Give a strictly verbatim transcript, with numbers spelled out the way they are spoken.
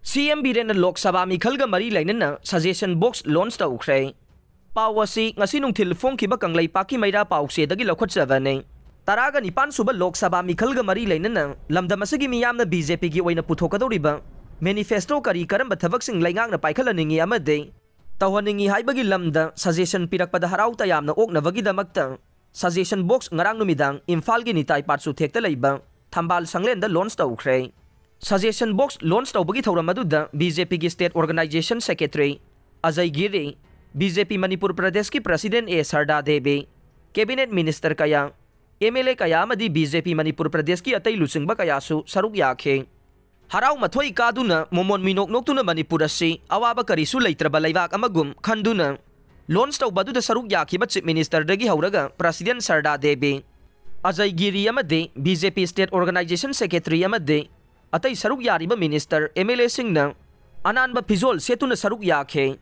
ꯁꯤ ꯑꯦꯝ ꯕꯤꯔꯦꯟꯅ ꯂꯣꯛ ꯁꯚꯥ ꯃꯤꯈꯜꯒ ꯃꯔꯤ ꯂꯩꯅꯅ ꯁꯖꯦꯁꯟ ꯕꯣꯛꯁ ꯂꯣꯟꯆ ꯇꯧꯈ꯭ꯔꯦ꯫ ꯄꯥꯎ ꯑꯁꯤ ꯉꯁꯤ ꯅꯨꯡꯊꯤꯜ ꯐꯣꯡꯈꯤꯕ ꯀꯪꯂꯩꯄꯥꯛꯀꯤ ꯃꯩꯔꯥ ꯄꯥꯎꯆꯦꯗꯒꯤ ꯂꯧꯈꯠꯆꯕꯅꯤ꯫ ꯇꯔꯥꯒ ꯅꯤꯄꯥꯟ ꯁꯨꯕ ꯂꯣꯛ ꯁꯚꯥ ꯃꯤꯈꯜꯒ ꯃꯔꯤ ꯂꯩꯅꯅ ꯂꯝꯗꯝ ꯑꯁꯤꯒꯤ ꯃꯤꯌꯥꯝꯅ ꯕꯤ ꯖꯦ ꯄꯤꯒꯤ ꯑꯣꯏꯅ ꯄꯨꯊꯣꯛꯀꯗꯧꯔꯤꯕ ꯃꯦꯅꯤꯐꯦꯁꯇꯣ ꯀꯔꯤ ꯀꯔꯝꯕ ꯊꯕꯛꯁꯤꯡ ꯂꯩꯉꯥꯛꯅ ꯄꯥꯏꯈꯠꯍꯟꯅꯤꯡꯏ ꯑꯃꯗꯤ ꯇꯧꯍꯟꯅꯤꯡꯏ ꯍꯥꯏꯕꯒꯤ ꯂꯝꯗ ꯁꯖꯦꯁꯟ ꯄꯤꯔꯛꯄꯗ ꯍꯔꯥꯎ ꯇꯌꯥꯝꯅ ꯑꯣꯛꯅꯕꯒꯤꯗꯃꯛꯇ ꯁꯖꯦꯁꯟ ꯕꯣꯛꯁ ꯉꯔꯥꯡ ꯅꯨꯃꯤꯗꯥꯡ ꯏꯝꯐꯥꯜꯒꯤ ꯅꯤꯇꯥꯏ ꯄꯥꯠꯁꯨ ꯊꯦꯛꯇ ꯂꯩꯕ ꯊꯝꯕꯥꯜ ꯁꯪꯂꯦꯟꯗ ꯂꯣꯟꯆ ꯇꯧꯈ꯭ꯔꯦ꯫ ꯁꯖꯦꯁꯟ ꯕꯣꯛꯁ ꯂꯣꯟꯆ ꯇꯧꯕꯒꯤ ꯊꯧꯔꯝ ꯑꯗꯨꯗ ꯕꯤ ꯖꯦ ꯄꯤꯒꯤ state organization secretary Ajay Giri, B J P Manipur ꯄ꯭ꯔꯗꯦꯁꯀꯤ president A Sharda Devi, cabinet minister ꯀꯌꯥ, ꯑꯦꯝ ꯑꯦꯜ ꯑꯦ ꯀꯌꯥ ꯑꯃꯗꯤ ꯕꯤ ꯖꯦ ꯄꯤ ꯃꯅꯤꯄꯨꯔ ꯄ꯭ꯔꯗꯦꯁꯀꯤ ꯑꯇꯩ ꯂꯨꯆꯤꯡꯕ ꯀꯌꯥꯁꯨ ꯁꯔꯨꯛ ꯌꯥꯈꯤ꯫ ꯍꯔꯥꯎ ꯃꯊꯣꯏ ꯀꯥꯗꯨꯅ ꯃꯣꯃꯣꯟ ꯃꯤꯅꯣꯛ ꯅꯣꯛꯇꯨꯅ ꯃꯅꯤꯄꯨꯔ ꯑꯁꯤ ꯑꯋꯥꯕ ꯀꯔꯤꯁꯨ ꯂꯩꯇ꯭ꯔꯕ ꯂꯩꯕꯥꯛ ꯑꯃꯒꯨꯝ ꯈꯟꯗꯨꯅ ꯂꯣꯟꯆ ꯇꯧꯕ ꯑꯗꯨꯗ ꯁꯔꯨꯛ ꯌꯥꯈꯤꯕ ꯆꯤꯐ ꯃꯤꯅꯤꯁꯇꯔꯗꯒꯤ ꯍꯧꯔꯒ ꯄ꯭ꯔꯁꯤꯗꯦꯟ ꯁꯔꯗꯥ ꯗꯦꯕꯤ, ꯑꯖꯌ ꯒꯤꯔꯤ ꯑꯃꯗꯤ ꯕꯤ ꯖꯦ ꯄꯤ ꯁ꯭ꯇꯦꯠ ꯑꯣꯔꯒꯅꯥꯏꯖꯦꯁꯟ ꯁꯦꯀ꯭ꯔꯦꯇꯔꯤ ꯑꯃꯗꯤ ꯑꯇꯩ ꯁꯔꯨꯛ ꯌꯥꯔꯤꯕ ꯃꯤꯅꯤꯁꯇꯔ, ꯑꯦꯝ ꯑꯦꯜ ꯑꯦꯁꯤꯡꯅ ꯑꯅꯥꯟꯕ ꯐꯤꯖꯣꯜ ꯁꯦꯠꯇꯨꯅ ꯁꯔꯨꯛ ꯌꯥꯈꯤ꯫